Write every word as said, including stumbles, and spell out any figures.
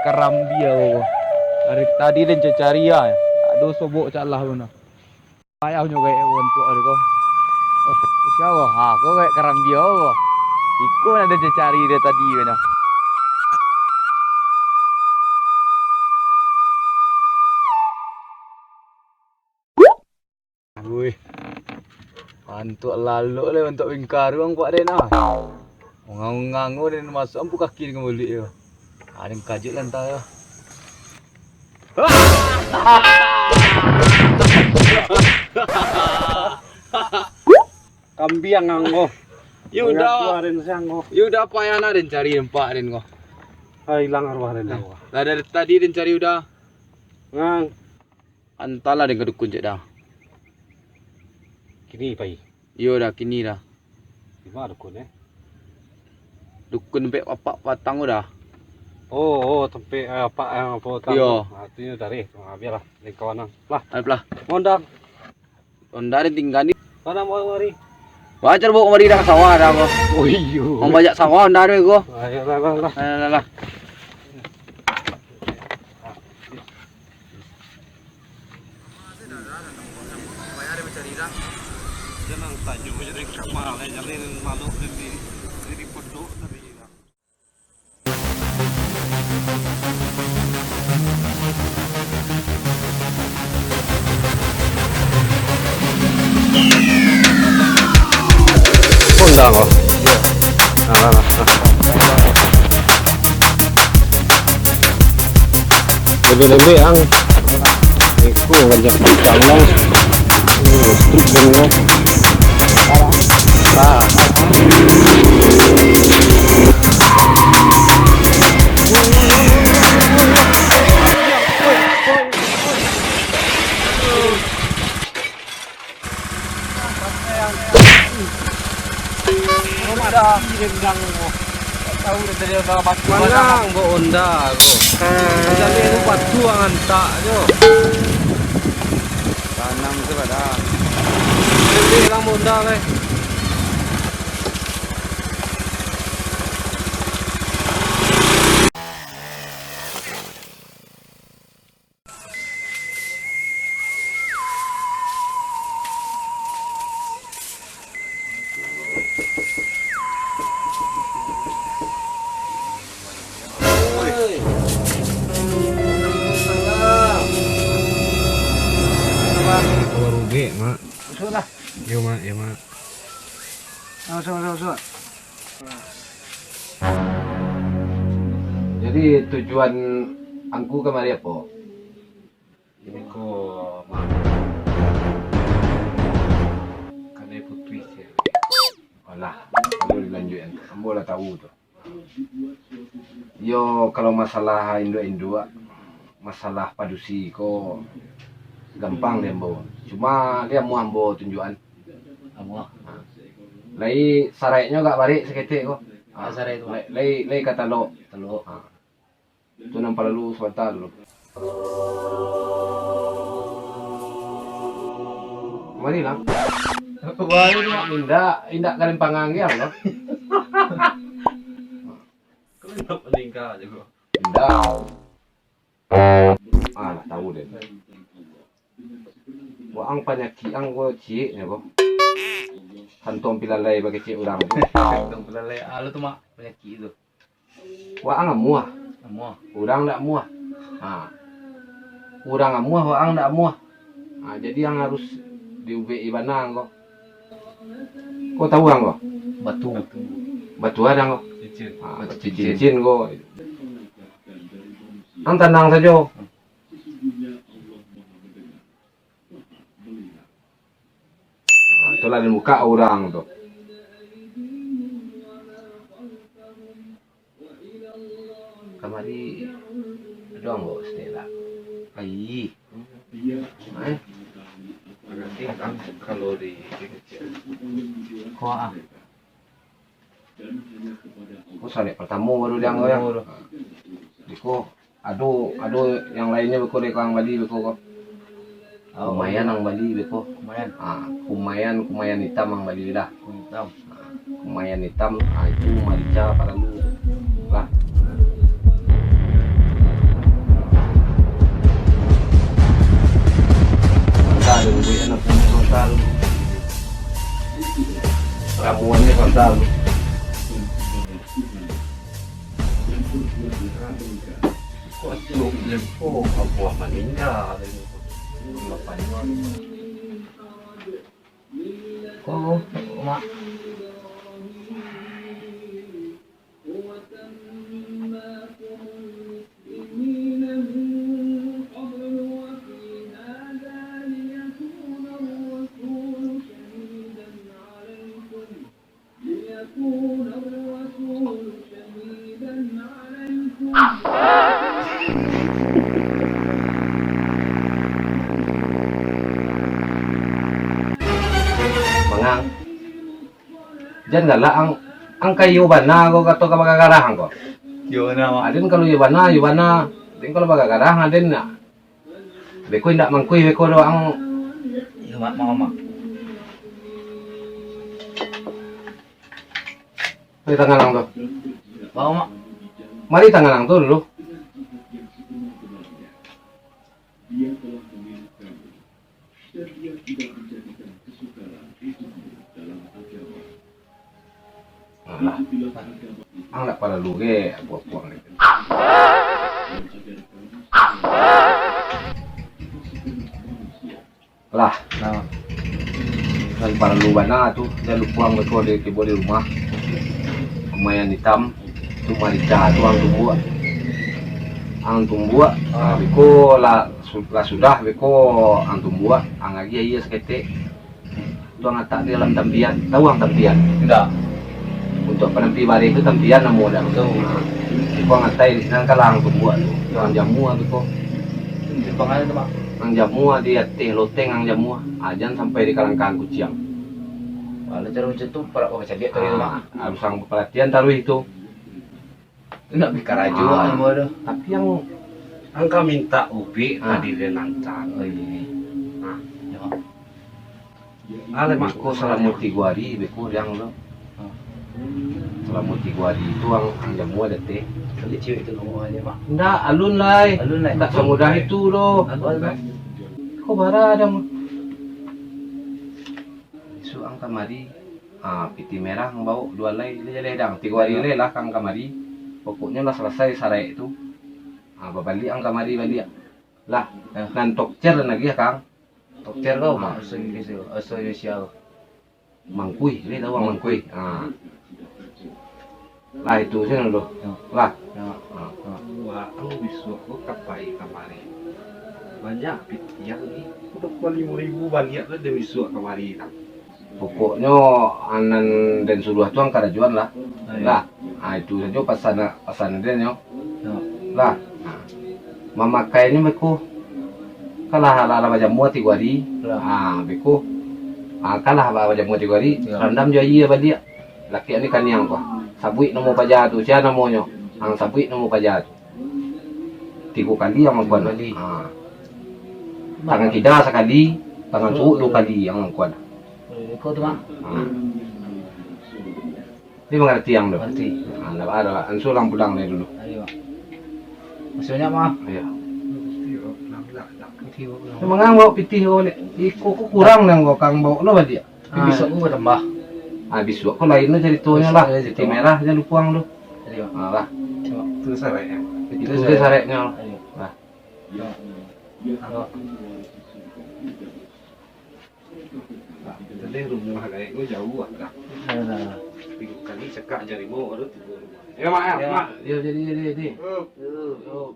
Karambia ko. Dari tadi den cari-cari ya. Aduh, sobok calah bana. Payah nyo gaek bantuak ko. Oh, sia ko? Ha, ko gaek karambia ko. Iko nan den cari dari tadi bana. Wih. Bantuak lalok lai, bantuak bingkaruang kuak den ah. Mangango-ngango den masuak ampu kaki den ka baluik yo. Ah, den kajuik lah antah yo. Kambiang ang ko. Yo udah. Mangaku den siang ko. Yo udah, payah nah den cari nampak den ko. Ah, ilang arwah den ko. Lah dari tadi den cari udah. Ngang. Antahlah den ka dukun cek dah. Kini pai. Iyo dah, kini dah. Di ma dukun, eh? Dukun pek apak patang tu dah. Oh, oh, tampek, eh, apak yang apo tang. Iyo. Ah, tu nyo tarih. Ah, bialah, den kawan ang. Lah. Alah lah. Honda. Honda den tingga ni. Mana mau mari? Wajar bawa kamari dah ka sawah dah ko. Oh iyo. Mambajak sawah Honda tu ko. Ayo lah, lah, lah. Alah, lah, lah. Jangan tanyo jadi kamar, jadi malu di, di, di pondok tadi. Honda ko. Nah, nah, nah, nah. Lembek-lembek ang. Iko ngajak bintang ang. Hmm, strip dulu. Ah. Manang bawa Honda ko. Jadi lu batu ang antak jo. Tanam tu lah dah. Jadi lah Honda lai. Kabar ubek, Mak. Masuklah. Yo, Mak, yo, Mak. Masuk, masuk, masuk. Jadi, tujuan angku kamari apo? Ini ko, Mak. Kadai putuih se. Alah, kalau dilanjuikan, ambo lah tahu tu. Yo, kalau masalah induak-induak, masalah padusi ko gampang di ambo. Cuma, lai amuah ambo tunjuakan. Amuah. Ha. Lai saraiknyo agak barek saketek ko. Ah, saraik tu, Mak. Lai, lai, lai ka talok. Talok. Ha. Tu nan paralu sabanta dulu. Kamari lah. Kamari lah. Indak, indak ka den pangang agiah lo. Indak. Ah, lah tahu den. Waang panyakik ang ko ciek nyo ko. Kantong pilalai bakecek urang tu. Kantong pilalai, ah, lo tu, Mak, panyakik tu. Waang amuah. Amuah. Urang ndak amuah. Ha. Urang amuah, waang ndak amuah. Ha, jadi ang harus diubek-i bana ang ko. Ko tahu ang ko? Batu. Batu ado ang ko? Cincin. Ha, cincin ko. Ang tanang sajo. Nah, itulah den bukak urang tu. Kamari ado ang bawa stela. Ai. Eh? Kalau di, di kecil. Ko ah. Ko sarek partamo baru di ang ko, yo. Beko, ado, ado yang lainnyo beko dek ang bali beko ko. Oh, kumayan ang bali beko. Kumayan. Ah, kumayan, kumayan itam ang bali lah. Kumayan itam. Ah, kumayan itam, ah, itu marica paralu lah. Kok tu lempo, abuah maningga. Oh, Mak. Mangang. Jan galak ang, ang ka iyo bana ko kato ka bagagarah ang ko. Iyo bana, Mak. Aden kalau iyo bana, iyo bana. Aden kalau bagagarah, aden nak. Beko indak mangkuih beko doh ang. Iyo, Mak, maaf, Mak. Mari tangan ang tu. Maaf, Mak. Mari tangan ang tu dulu. Alah, ang ndak paralu ge apuang-apuang ni. Lah, nah. Nan paralu bana tu, jan lupo ang beko di, tibo di rumah. Kumayan itam, tu marica tu ang tumbuak. Ang tumbuak, ah, beko lah, su-, lah sudah beko ang tumbuak, ang agiah aia saketek. Tu ang latak di dalam tampian. Tahu ang tampian? Indak. Untuak panampi bareh tu tampian namo dah. Tahu. Nah, beko ang latak di sinan, kalah ang tumbuak tu. Tu ang jamua tu ko. Simpang ado tu, Mak. Ang jamua di ateh loteng ang jamua. Ah, jan sampai dikalangkan kuciang. Kalau caro macam tu, parak bakacaliak tadi tu, Mak. Ah, harus ang paratian taruih tu. Tu nak bikarajo, ah, ambo tu. Tapi ang, ang ka mintak ubek, ah, tadi den antaan. Oh, iyo. Nah. Yo. Alai mako salamo tigo ari beko diang tu. Ah. Salamo tigo ari tu ang, ang jamua di ateh. Tapi ciek tu namo aja, Mak. Ndak, alun lai. Alun lai. Ndak samudah itu doh. Alun lai. Ko bara diang. Bisuak ang kamari, ah, pitih merah ang baok duo alai, jaleh-jaleh dang, tigo ari lai lah ka ang kamari. Pokoknyo lah salasai saraik tu. Ah, babaliak ang kamari baliak. Lah, nan tokcer nan agiah ka ang. Tokcer ko, ah, Mak, bahaso Inggris tu, bahaso Indonesia ko. Mangkuih, ni tahu ang mangkuih. Ah. Lah, itu sajo dulu. Yo. Lah. Yo. Ah. Yo. Waang bisuak ko ka pai kamari. Banyak pitih ang ni. Udah puluah limo ribu baliak lah den bisuak kamari tu. Pokoknyo, anan den suruah tu ang karajoan lah. Ayo. Lah. Ah, itu sajo pasan, pasan den nyo. Yo. Lah. Ah. Mamakainyo beko. Kan lah, lah, lah bajamua tigo ari. Lah. Ah, beko. Ah, kan lah ba-, bajamua tigo ari, yo, randam jo aia baliak. Lakek ni kaniang ko. Sabuik namo paja tu, sia namonyo? Ang sabuik namo paja tu. Tigo kali ang lakuan. Tigo kali. Ha. Tangan kida sakali, tangan suok duo kali ang lakuan. Iko tu, Mak. Ha. Ni mangarati ang tu? Mangarati. Ha, ndak baa, ansua ang pulang dari dulu. Ayo, Mak. Masih banyak, Mak? Iyo. Mangang baok pitih ko baliak. Iko ko kurang nan ko, kang baok lo baliak. Tapi bisuak ko batambah. Ah, bisuak ko lain lo caritonyo lah. Bisuak lain carito. Pitih merah jan lupo ang tu. Tadi, Mak. Ah, lah. Itu sareknyo. Itu sareknyo. Ayo. Lah. Yo. Yo. Lah, itu deh rumah gaek ko jauah lah. Nah, nah. Tigo kali cakak jari mau baru tibo rumah. Yo, Mak, yo, Mak. Yo, jadi, jadi, jadi. Yo. Yo.